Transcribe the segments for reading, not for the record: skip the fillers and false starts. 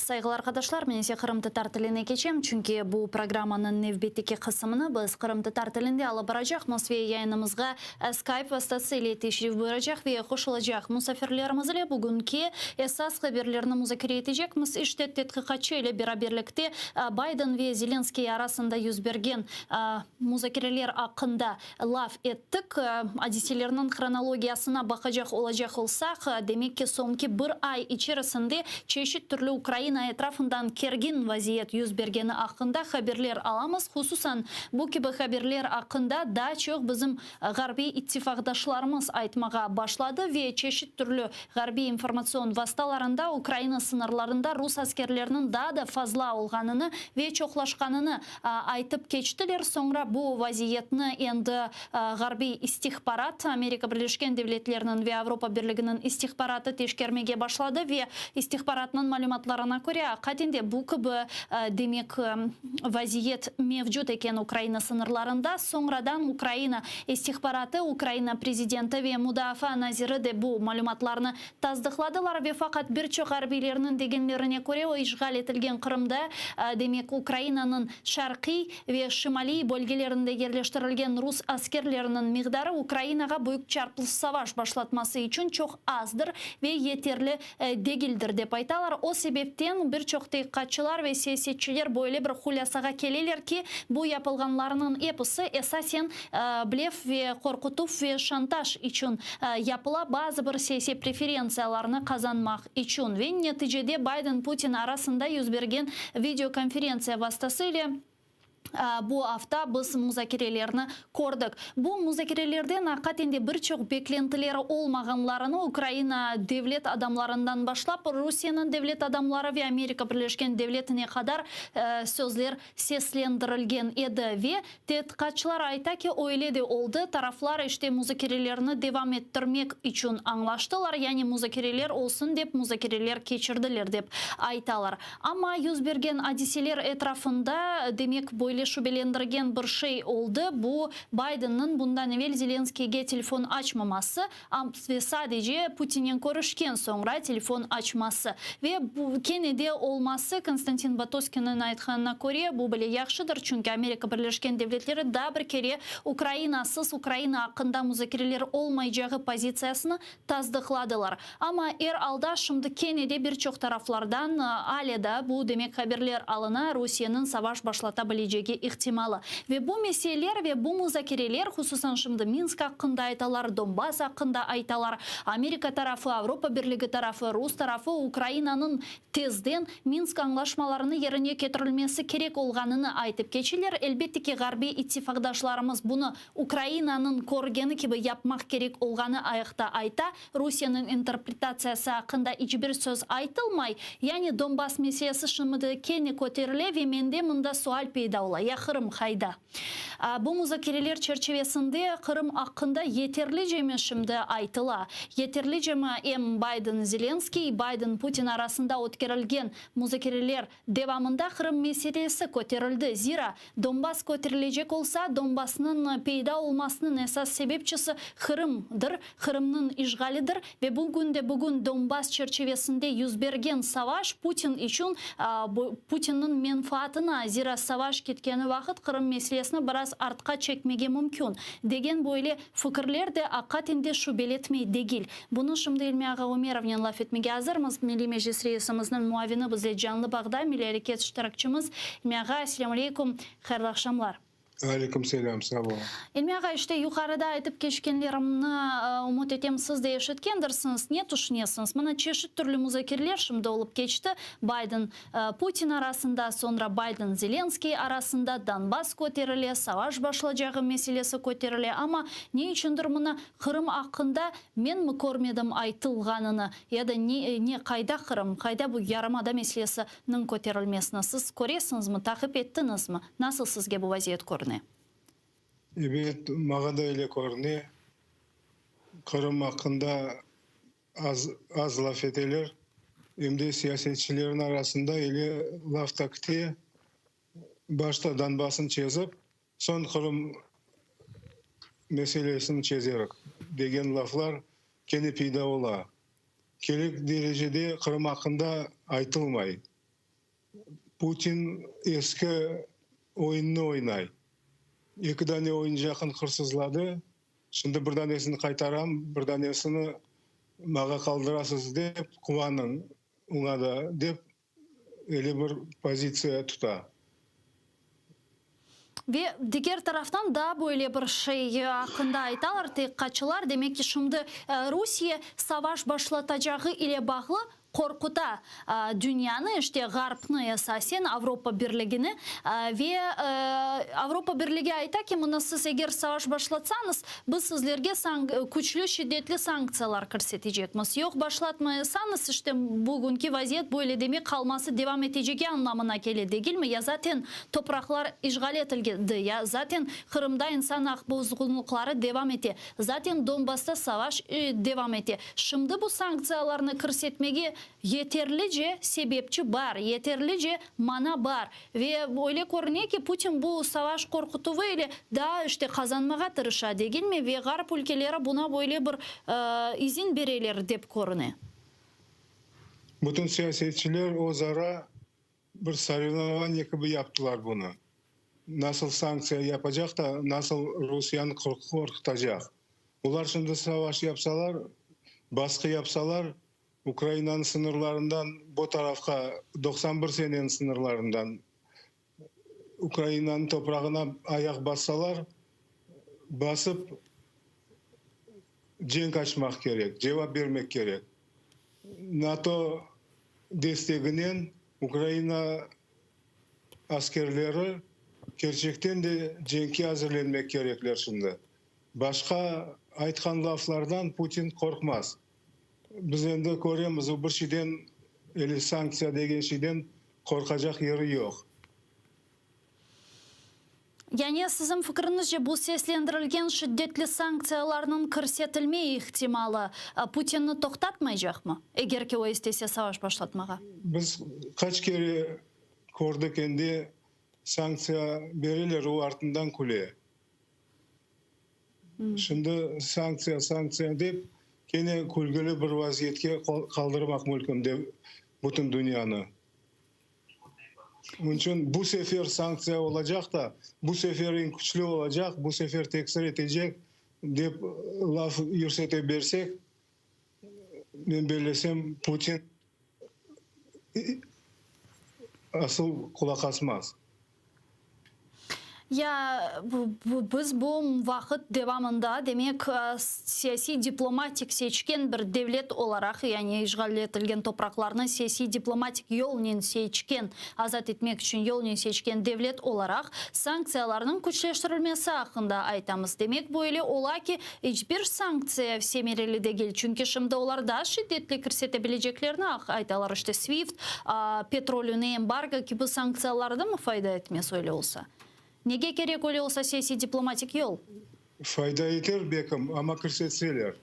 Sayğılı arqadaşlar, men ise qırımtatar tiline keçem, çünki bu programmanıñ nevbetteki qısımını biz qırımtatar tilinde alıp baracaqmız ve yayınımızğa Skype vastası ile teşrif buyuracaq ve qoşulacaq musafirlerimiz ile bugünki esas haberlerni muzakere etecekmiz. İşte, tedqiqatçı ile beraberlikte Bayden ve Zelenskıy arasında yüz bergen muzakereler aqqında laf ettik. Adiselerniñ hronologiyasına baqacaq olacaq olsaq, demek ki, soñki bir ay içerisinde çeşit türlü Ukraina etrafından kergin vaziyet yüz bergeni aqqında haberler alamız. Hususan, bu kibi haberler aqqında daa çoq bizim ğarbiy ittifaqdaşlarımız aytmağa başladı ve çeşit türlü ğarbiy informatsion vastalarında Ukraina sıñırlarında rus askerleriniñ daa da fazla olğanını ve çoqlaşqanını aytıp keçtiler. Soñra bu vaziyetni endi ğarbiy istihbarat, Amerika Birleşken Devletleriniñ ve Avropa Birliginiñ istihbaratı teşkermege başladı ve istihbaratnıñ malümatlarına köre, aqiqaten de bu kibi, demek, vaziyet mevcut eken Ukraina sıñırlarında. Soñradan Ukraina istihbaratı, Ukraina prezidenti ve mudafaa naziri de bu malümatlarnı tasdıqladılar ve faqat bir çoq arbiylerniñ degenlerine köre, o işğal etilgen Qırımda, demek, Ukrainanıñ şarqiy ve şimaliy bölgelerinde yerleştirilgen rus askerleriniñ miqdarı Ukrainağa büyük çarplı savaş başlatması içün çoq azdır ve yeterli degildir, dep aytalar. O sebepten bir çoq tedqiqatçılar ve siyasetçiler böyle bir hulâsağa keleler ki, bu yapılğanlarnıñ episi esasen blef ve qorqutuv ve şantaj içün yapıla, bazı bir siyasiy preferentsiyalarnı qazanmaq içün. Ve neticede Bayden-Putin arasında yüz bergen videokonferentsiya vastası ile bu afta biz muzakerelerni kördik. Bu muzakerelerden aqiqaten de bir çoq beklentileri olmağanlarını Ukraina devlet adamlarından başlap Rusiyeniñ devlet adamları ve Amerika Birleşken Devletine qadar sözler seslendirilgen edi. Ve tedqiqatçılar ayta ki, öyle de oldı, taraflar işte muzakerelerni devam ettirmek içün añlaştılar, yani muzakereler olsun dep muzakereler keçirdiler dep aytalar. Amma yüz bergen adiseler etrafında, demek, böyle şübelendirgen bir şey oldı, bu, Baydenniñ bundan evel Zelenskiyge telefon açmaması, ve sadece Putinnen körüşken soñra telefon açması. Ve bu, kene de olması, Konstantin Batoskinniñ aytqanına köre, bu bile yahşıdır, çünki Amerika Birleşken Devletleri daa bir kere Ukrainasız Ukraina aqqında muzakereler olmaycağı pozitsiyasını tasdıqladılar. Amma er alda şimdi kene de bir çoq taraflardan ale da bu demek haberler alına, Rusiyeniñ savaş başlata bilecegi ihtimalı. Ve bu meseleler ve bu muzakereler, hususan şimdi Minsk aqqında aytalar, Donbass aqqında aytalar, Amerika tarafı, Avropa Birligi tarafı, rus tarafı Ukrainanıñ tezden Minsk añlaşmalarını yerine ketirilmesi kerek olğanını aytıp keçeler. Elbette ki, ğarbiy ittifaqdaşlarımız bunı Ukrainanıñ körgeni kibi yapmaq kerek olğanı ayaqta ayta. Rusiyeniñ interpretatsiyası aqqında iç bir söz aytılmay. Yani Donbass meselesi şimdi kene köterile ve mende mında sual peyda ola, ya Qırım qayda? Bu muzakereler çerçivesinde Qırım aqqında yeterlicemi şimdi aytıla? Yeterlicemi em Bayden-Zelenskiy, Bayden-Putin arasında ötkerilgen muzakereler devamında Qırım meselesi köterildi? Zira, Donbass köterilecek olsa, Donbassnıñ peyda olmasınıñ esas sebepçisi Qırımdır, Qırımnıñ işğalidir ve bugünde-bugün Donbass çerçivesinde yüz bergen savaş Putin içün, Putinniñ menfaatına, zira savaş ketkeni vaqıt Qırım meselesini biraz artqa çekmege mümkün, degen böyle fikirler de aqiqaten de şübeletmey degil. Bunı şimdi İlmi ağa Ömerovnen laf etmege azırmız. Milliy Meclis reisimizniñ muavini bizle canlı bağda, Milliy areket iştirakçimiz. İlmi ağa, selâm aleyküm, hayırlı aqşamlar. Aleyküm selâm, sağ oluñ. İlmi ağa, işte yuqarıda aytıp keçkenlerimni, ümüt etem, siz de eşitkendirsiñiz. Ne tüşünesiñiz? Mına çeşit türlü muzakereler şimdi olıp keçti. Bayden, Putin arasında, soñra Bayden, Zelenskiy arasında Donbass köterile, savaş başlacağı meselesi köterile, amma ne içündir mına Qırım aqqında menmi körmedim aytılğanını ya da ne, ne, qayda Qırım, qayda bu yarımada meselesiniñ köterilmesini siz köresiñizmi, taqip ettiñizmi? Nasıl sizge bu vaziyet körüne? Ebet, maña da öyle körüne. Qırım aqqında az, az laf eteler. Em de siyasetçilerniñ arasında öyle laf ta kite, başta Donbassnı çezip, soñ Qırım meselesini çezerik, degen laflar kene peyda ola. Kerek derecede Qırım aqqında aytılmay. Putin eski oyunnı oynay. Eki dane oyuncaqın hırsızladı, şimdi bir danesini qaytaram, bir danesini mağa qaldırasız dep quvanıñ oña da dep öyle bir pozitsiya tuta. Ve diger taraftan daa böyle bir şey aqqında aytalar tedqiqatçılar, demek ki, şimdi Rusiye savaş başlatacağı ile bağlı qorquta dünyanı, işte Ğarpnı esasen, Avropa Birligini. Ve Avropa Birligi ayta ki, mına siz eger savaş başlatsañız, biz sizlerge küçlü, şiddetli sanktsiyalar kirsetecekmiz. Yoq, başlatmasañız, işte bugünki vaziyet böyle demek qalması devam etecegi añlamına kele, degilmi? Ya zaten topraqlar işğal etildi, ya zaten Qırımda insan aq bozğunlıqları devam ete, zaten Donbassta savaş devam ete. Şimdi bu sanktsiyalarnı kirsetmege yeterlice sebepçi bar, yeterlice mana bar. Ve öyle körüne ki, Putin bu savaş qorqutuvı ile daa işte qazanmağa tırışa, degilmi? Ve Ğarp ülkeleri buna böyle bir izin bereler, dep körüne. Bütün siyasetçiler öz ara bir sorevnovaniye kibi yaptılar bunı. Nasıl sanktsiya yapacaq da, nasıl Rusiyanı qorqutacaq. Olar şimdi savaş yapsalar, basqı yapsalar, Ukrainanıñ sıñırlarından bu tarafqa, 91 seneniñ sıñırlarından Ukrainanıñ toprağına ayaq bassalar, basıp cenk açmaq kerek, cevap bermek kerek. NATO desteginen Ukraina askerleri kerçekten de cenkke azırlenmek kerekler şimdi. Başqa aytqan laflardan Putin qorqmaz. Biz endi köremiz, o bir şeyden, ele sanktsiya degen şeyden qorqacaq yeri yoq. Yani, siziñ fikriñizce, bu seslendirilgen şiddetli sanktsiyalarnıñ kirsetilme ihtimalı Putinni toqtatmaycaqmı, eger ki o istese savaş başlatmağa? Biz qaç kere kördik endi, sanktsiya bereler, o artından küle. Şimdi sanktsiya, sanktsiya dep, kene külgüli bir vaziyetke qaldırmaq mümkün bütün dünyanı. Onıñ içün bu sefer sanktsiya olacaq da, bu sefer eñ küçlü olacaq, bu sefer teksir etecek, dep laf yürsete bersek, men bellesem, Putin asıl qulaq asmaz. Ya biz bu vaqıt devamında, demek, siyasiy-diplomatik seçken bir devlet olaraq, yani işğal etilgen topraqlarnı siyasiy-diplomatik yolnen seçken, azat etmek içün yolnen seçken devlet olaraq, sanktsiyalarnıñ küçleştirilmesi aqqında aytamız. Demek, böyle ola ki, iç bir sanktsiya semereli degil, çünki şimdi olar daa şiddetli kirsete bileceklerini aytalar, işte SWIFT, petrolüne embargo kibi sanktsiyalar da mı fayda etmez öyle olsa? Nege kerek öyle olsa siyasiy-diplomatik yol? Fayda eter belkim, amma kirsetseler.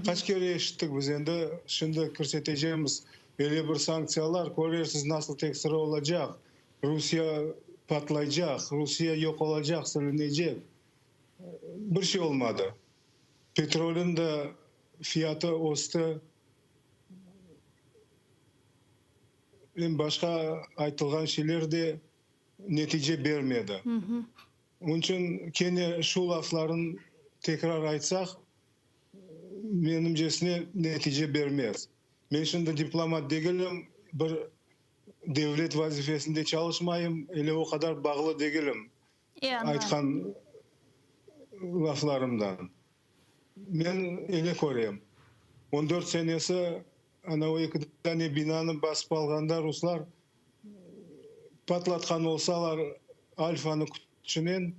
Qaç kere eşittik biz endi, şimdi kirsetecemiz öyle bir sanktsiyalar, körersiz nasıl tesiri olacaq, Rusiye patlaycaq, Rusiye yoq olacaq, silinecek. Bir şey olmadı. Petrolün de fiyatı östi. Em başqa aytılğan şeyler de netice bermedi. Onıñ içün kene şu laflarnı tekrar aytsaq, menimcesine, netice bermez. Men şimdi diplomat degilim, bir devlet vazifesinde çalışmayım, ele o qadar bağlı degilim aytqan laflarımdan. Men ele körem. On dört senesi ana o eki dane binanı basıp alğanda ruslar patlatqan olsalar Alfanı küçünen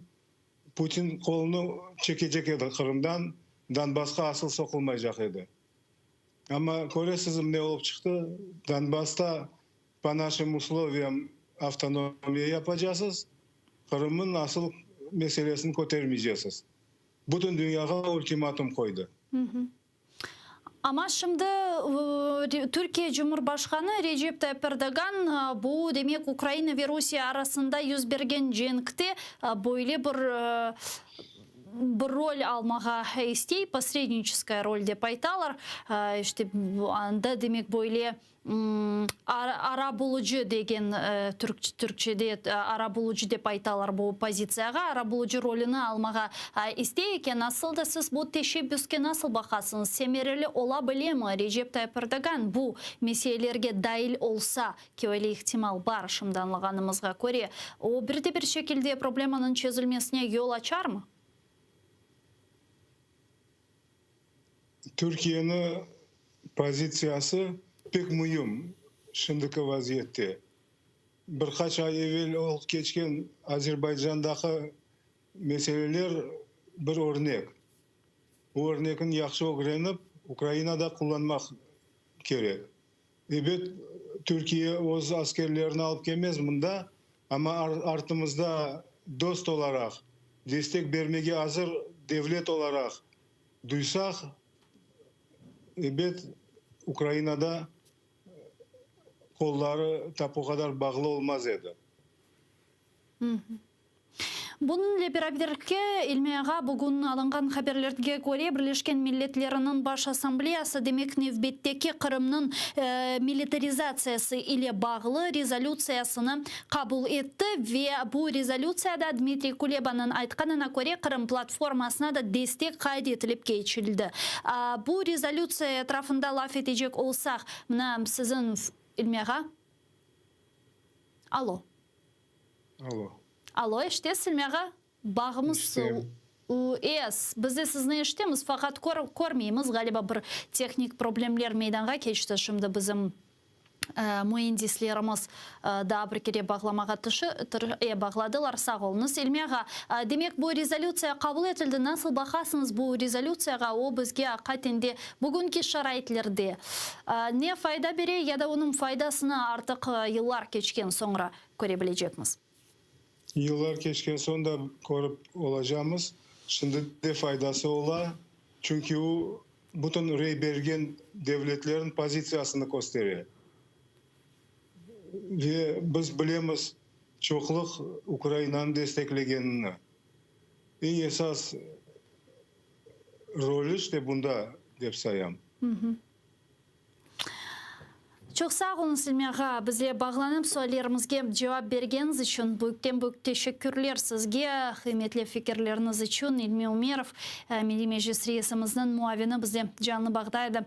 Putin qolunı çekecek edi Qırımdan, Donbassqa asıl soqulmaycaq edi. Amma köresizmi ne olıp çıqtı, Donbassta po našim usloviyam avtonomiya yapacasız, Qırımnıñ asıl meselesini kötermeycesiz. Bütün dünyağa ultimatum qoydı. Amma şimdi Türkiye Cumhurbaşqanı Recep Tayyip Erdoğan bu, demek, Ukraina ve Rusiye arasında yüz bergen cenkte böyle bir. bir rol almağa istey, posredniçeskaya rol dep aytalar, işte anda demek böyle ara bulucı degen, türkçede ara bulucı dep aytalar bu pozitsiyağa, ara bulucı rolüni almağa istey eken. Asıl da siz bu teşebbüske nasıl baqasıñız? Semereli ola bilemi Recep Tayyip Erdoğan bu meselelerge dail olsa, ki öyle ihtimal bar şimdi añlağanımızğa köre, o bir de bir şekilde problemanıñ çezilmesine yol açarmı? Türkiyeniñ pozitsiyası pek müim şimdiki vaziyette. Bir qaç ay evel olıp keçken Azerbaycandaki meseleler bir örnek. Bu örnekni yahşı ögrenip, Ukrainada qullanmaq kerek. Ebet, Türkiye öz askerlerini alıp kelmez mında, amma artımızda dost olaraq, destek bermege azır devlet olaraq duysaq, ebet, Ukrainada qolları tap o qadar bağlı olmaz edi. Bunıñle beraberlikte, İlmi ağa, bugün alınğan haberlerge köre, Birleşken Milletleriniñ Baş Assambleyası, demek, nevbetteki Qırımnıñ militarizatsiyası ile bağlı rezolütsiyasını qabul etti ve bu rezolütsiyada, Dmitriy Kulebanıñ aytqanına köre, Qırım platformasına da destek qayd etilip keçildi. Bu rezolütsiya etrafında laf etecek olsaq, mına, siziñ, İlmi ağa? Alo. Alo. Alo, eşitesiz, İlmi ağa? Bağımız Eşitem. Es. Biz de sizni eşitemiz, faqat körmeymiz. Ğaliba bir tehnik problemler meydanğa keçti. Şimdi bizim müendislerimiz daa bir kere bağlamağa bağladılar. Sağ oluñız, İlmi ağa. Demek, bu rezolütsiya qabul etildi. Nasıl baqasıñız bu rezolütsiyağa? O bizge aqiqaten de bugünki şaraitlerde ne fayda bere ya da onıñ faydasını artıq yıllar keçken soñra köre bilecekmiz? Yıllar keçken soñ da körip olacamız. Şimdi de faydası ola, çünki o bütün rey bergen devletlerniñ pozitsiyasını köstere. Ve biz bilemiz çoqluq Ukrainanı desteklegenini. Eñ esas rolü işte bunda, dep sayam. Çoq sağ oluñız, İlmi ağa, bizle bağlanıp suallerimizge cevap bergeniñiz içün büyükten-büyük teşekkürler sizge, qıymetli fikirleriñiz içün. İlmi Ümerov, Milliy Meclis reisimizniñ muavini bizle canlı bağda edi.